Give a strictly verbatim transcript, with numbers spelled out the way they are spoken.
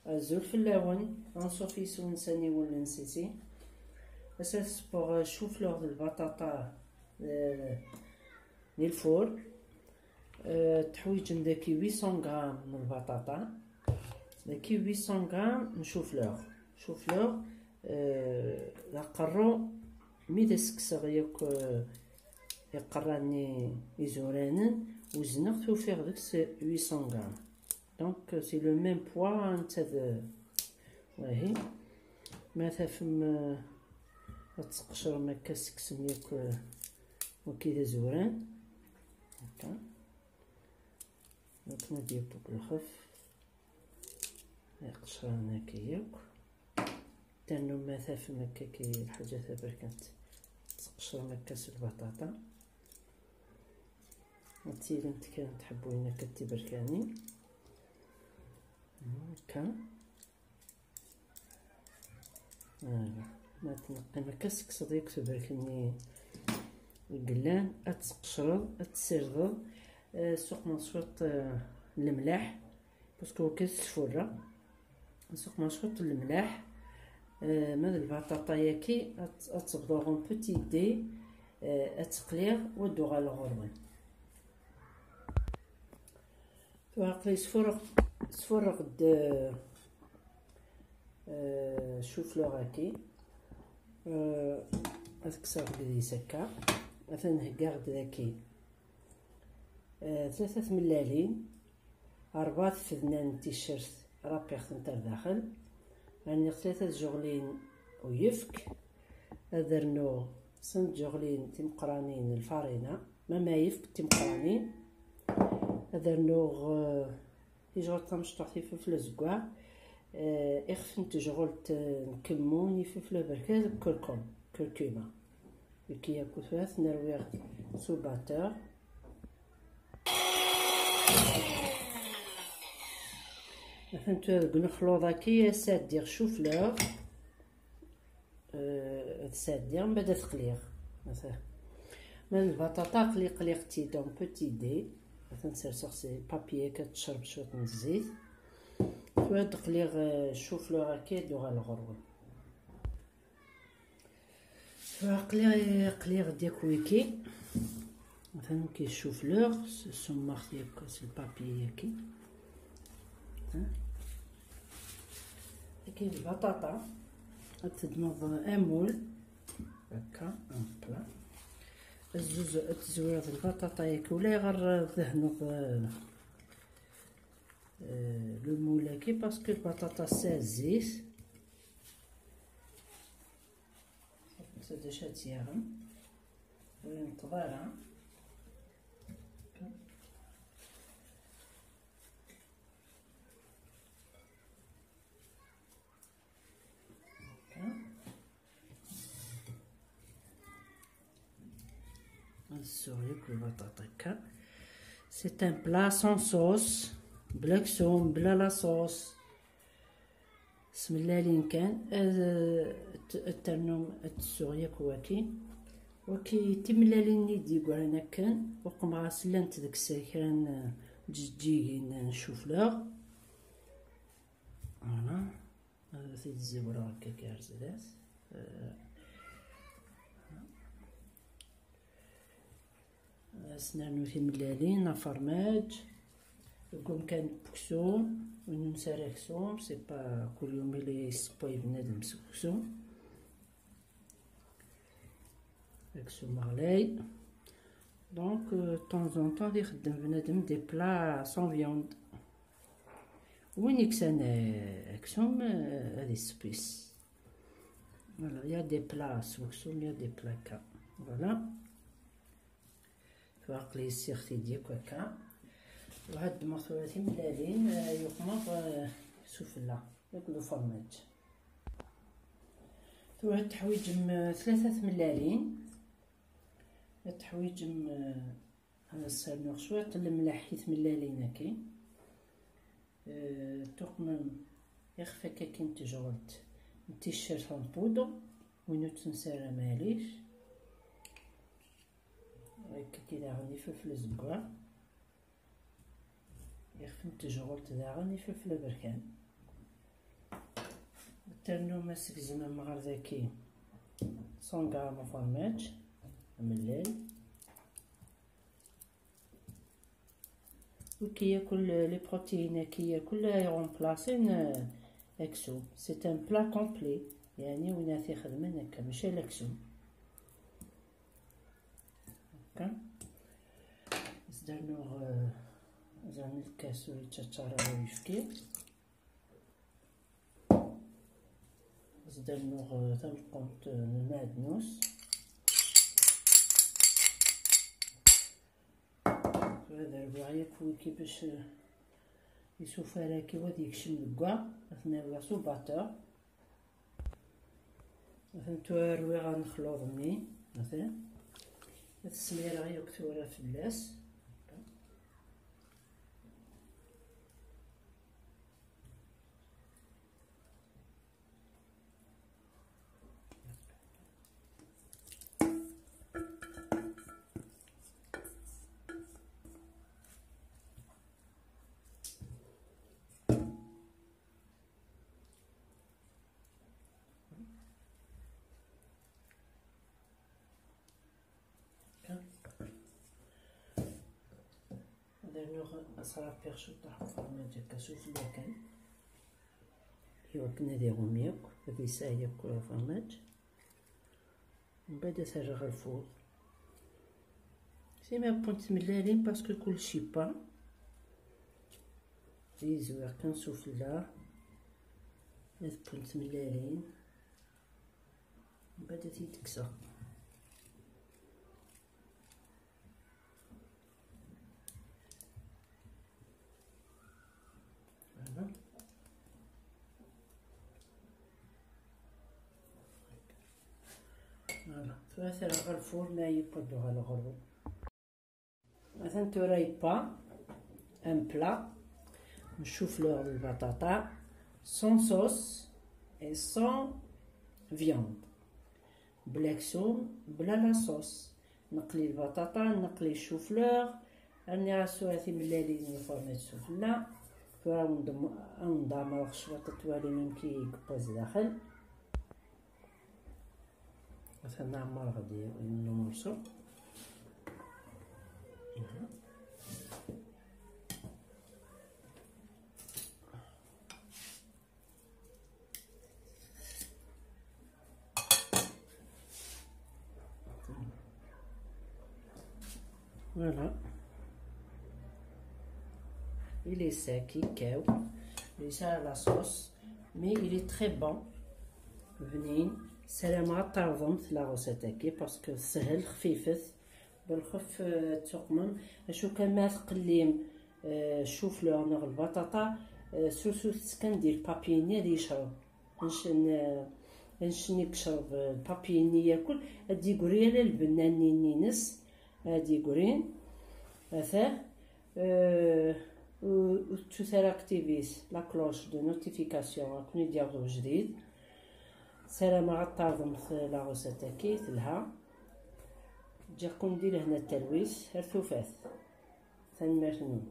Azul fell-awen, anṣuf yes-wen s aniwel n Sisi. Ass-a sewweɣ chou-fleur d lbaṭaṭa, eh, di lfur. Eh, teḥwiǧem daki huit cents grammes n lbaṭaṭa, daki huit cents grammes n chou-fleur. Chou-fleur, eh, d aqerru, mi d as-kkseɣ yakk, eh, iqerra-nni izuranen, wezneɣ-t, ufiɣ deg-s huit cents grammes. Donc, c'est le même poids netta d, wahi. Ma tafem, eh, ad tqecrem akka, sekksem yakk, eh, waki d azuran. Akka. Donc, ad yewweḍ lxef. Iqecran akka yakk. Tannum ma tafem akka ki lḥaǧa taberkant, tqecrem akka s lbaṭaṭa. Ad tilint kra n tḥebbuyin akka d tiberkanin. Akka. Voilà. Ma tneqqim akka, tekkseḍ yakk tuberk-nni i yellan, ad tqecreḍ, ad tessirdeḍ, eh, ssuqmeḍ cwiṭ, eh, n lemlaḥ, parce que akka tesfurra. Nsuqmeɣ cwiṭ n lemlaḥ, eh, ma d lbaṭaṭa-yaki ad, ad tebḍuɣ en petit dés, eh, ad tt-qliɣ u ad d-uɣaleɣ ɣur-wen. Tura aql-i sfurreɣ, sfurreɣ-d, eh, chou-fleur-agi. Eh, ad kkseɣ deg-s akka. Atan heggaɣ-d daki, eh, tlata tmellalin. Rebɛa tfednan n ticcert, rapiɣ-tent ar daxel. Rniɣ tlata tjeɣlin uyefk. Ad rnuɣ snat tjeɣlin timeqqranin n lfarina, ma ma yefk timeqqranin. Ad rnuɣ, eh, tijɣelt tamecṭuḥt, ifelfel azeggaɣ, eh, ixef n tejɣelt, eh, n kemmun, ifelfel aberkan, kurkum, curcuma. Deg yakk tura ten-rwiɣ s ubatteur. Atan tura deg unexluḍ-agi, ad sɛeddiɣ chou-fleur. Eh, ad sɛeddiɣ, mbaɛd ad qliɣ. Atan. Ma d lbaṭaṭa, qli-, qliɣ-tt-id en petit dés. Atan serseɣ s papier, akka tecreb cwiṭ n zzit. Tura ad qliɣ, eh, chou-fleur-agi, ad d-uɣaleɣ ɣur-wen. Aql-i, aql-i ɣ-d yakk wiki. Atan ki chou-fleur, s-, summeɣ-t yakk s lpapier-yaki. Ha? Akin lbaṭaṭa, ad teddmeḍ un moule. Akka, un plat. Azuz, ad tezwireḍ lbaṭaṭa-yaki, ulayɣer tdehneḍ, eh, eh, le moule-agi, parce que lbaṭaṭa tesɛa zzit. D acu ad tt-yaɣen? Ur yenṭeḍ ara. Ad ssuɣ yakk lbaṭaṭa akka. C'est un plat sans sauce. Bla aksum, bla la sauce. S tmellalin kan, ad, ad ternum, ad tessuɣ yakk waki. Waki timellalin-nni d-yeggran akken, uqmeɣ-as llant deg-s kra n tjeǧǧigin n chou-fleur. Voilà. Ad t-id-zziwreɣ akka ar zdat. Eh, Ad s-nernu timellalin, afermaj, deg umkan n uksum, ur nens ara aksum, c'est pas kul yum i la yessewway bnadem s uksum. Aksum ɣlay. Donc, euh, de temps en temps, ad ixeddem bnadem des plats sans viande. Win yeksan, euh, aksum, euh, ad iseww-it. Voilà, il y a des plats s uksum, il y a des plats akka. Voilà. Aql-i ssiɣ-t-id yakk akka. Ur ddmeɣ tura timellalin, eh, yuqmeɣ, eh, sufella, akked ufermaj. Tura ad teḥwiǧem, eh, tlata tmellalin. Ad teḥwiǧem, eh, ad as-rnuɣ cwiṭ n lemleḥ i tmellalin-agi. Eh, tuqmem ixef akka n tejɣelt n ticcert en poudre, win ur tt-nesɛi ara maɛlic. Akka-agi daɣen ifefl azeggaɣ. Ixef n tejɣelt daɣen ifefl aberkan. Ternum ad tgezmem ɣer daki cent grammes ufermaǧ amellal. Wi k-yakul les protéines, wi k-yakul iɣumplaṣin, euh, aksum. C'est un plat complet. Yeɛni win ara t-ixedmen akka, mačči ala aksum. Akka. Ad s-d-rnuɣ, euh, azal n lkas ur yettaččar ara uyefki. Ad s-d-rnuɣ, euh, tameqqunt, euh, n lmeɛdnus. Tura ad rwiɣ yakk wiki bac, eh, isufar-agi ad yekcem deg wa. Ad ten-rwiɣ s ubater. Ad ten-tura rwiɣ anexluḍ-nni. Atan. Ad t-smireɣ yakk tura fell-as. Ad rnuɣ asrafiɣ ciṭṭaḥ ufermaǧ akka sufella kan, iwakken ad iɣum yakk, ad yesɛi yakk ufermaǧ. Mbeɛd ad t-rreɣ ɣer lfur. Sima wwin-t tmellalin parce que kullec yewwa. Ad yezwiɣ kan sufella, ad wwin-t tmellalin. Mbeɛd ad t-id-kkseɣ. Voilà. Voilà. Tura ad t-rreɣ ɣer lfur, ma yewwa ad uɣaleɣ ɣur-wen. Atan tura yewwa un plat n chou-fleur d lbaṭaṭa, sans sauce et sans viande. Bla aksum, bla la sauce. Neqli lbaṭaṭa, neqli chou-fleur, rniɣ-as tura timellalin n ufermaǧ sufella. Tura ad wen-d-, ad wen-d-ɛemreɣ cwiṭ ad twalim amek i yewwa zdaxel. Atan ɛemreɣ-d yiwen n umurṣu. Voilà. Il est sec, yekkaw. Yesɛa la sauce, mais il est très bon. Bnin. Ssarameɣ ad terḍemt la recette-agi parce que teshel, xfifet. Belxef, euh, ad tuqmem. Acu kan ma tqellim, euh, chou-fleur neɣ lbaṭaṭa, euh, susut kan di lpapier-nni ad yecreb. Anc-, n-, anc-nni yecreb, euh, lpapier-nni yakul, ad d-yegri ala lbenna-nni-ines, ad d-yegri. Ata, euh, u-, ur tettut ara activez la cloche de notification, ad ken-id-yaweḍ ujdid. Ssarameɣ ad terḍemt la recette-agi, telha. Ǧǧiɣ-ken di lehna d talwit, ar tufat. Tanemmirt-nwen.